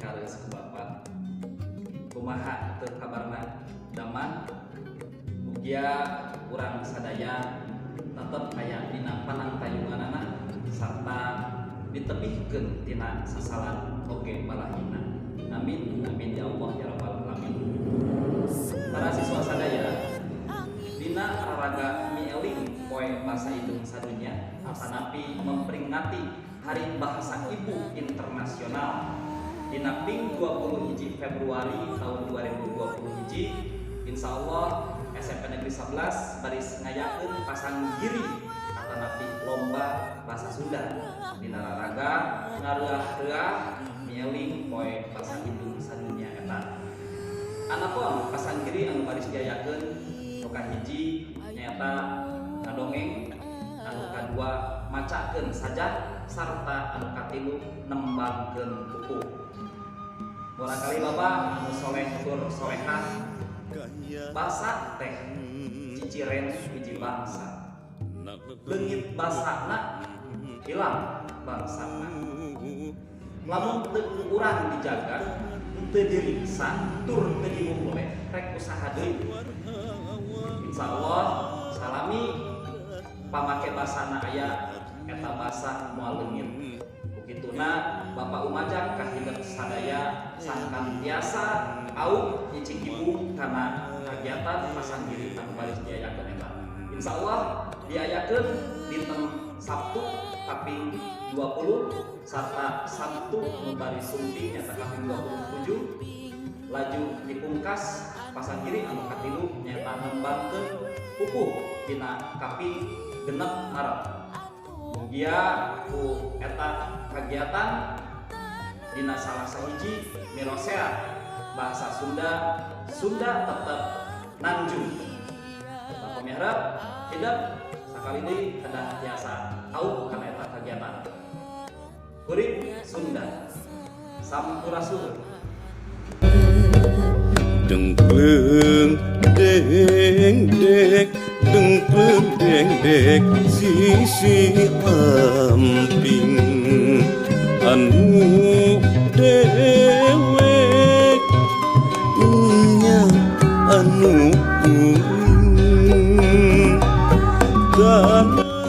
Dikareus ku Bapak. Kumaha teu kabarna, damang? Mugia urang sadaya tetep aya dina panangtayunganana sarta ditebihkeun tina sasalad oge balahina. Amin amin ya Allah ya rabbal alamin. Para siswa sadaya, dina raraga mieling Poe Basa Indung Sadunya atanapi memperingati Hari Bahasa Ibu Internasional dina ping 20 hiji Februari tahun 2020 hiji, Insya Allah SMP Negeri 11 baris ngayakeun pasanggiri atanapi lomba bahasa Sunda dina raraga ngareah-reuah mieling Poe Basa Indung Sadunya eta. Anapun pasanggiri anu baris diayakeun, nu kahiji nyaeta ngadongeng, anu kadua macakeun sajak, sarta anu katilu nembangkeun pupuh. Murangkalih Bapak anu soleh tur solehah, basa teh ciciren hiji bangsa. Leungit basana, hilang bangsana. Lamun teu ku urang dijaga, teu diriksa, tur teu dimumule, rek usaha deui? Insya Allah salami pamake basana aya, eta basa moal leungit. Kukituna Bapak umajak ka hidep sadaya sangkan tiasa auk nyicikibung kana kagiatan pasanggiri anu baris diayakeun eta. Insya Allah diayakeun dinten Sabtu kaping 20 serta Sabtu nu baris sumping nyata kaping 27. Laju dipungkas pasanggiri anu katilu nyata nembangkeun pupuh dina kaping 6 Maret. Mugia ku eta kagiatan dina salah sahiji mirosea bahasa Sunda, Sunda tetep nanjung. Bapak miharep hidep sakali deui kedah tiasa auk kana eta kagiatan. Kuring Sunda. Sampurasun. Dengkleng deng dek, dengkleng deng dek, sisi amping anu dewek nya anu kuring tanah.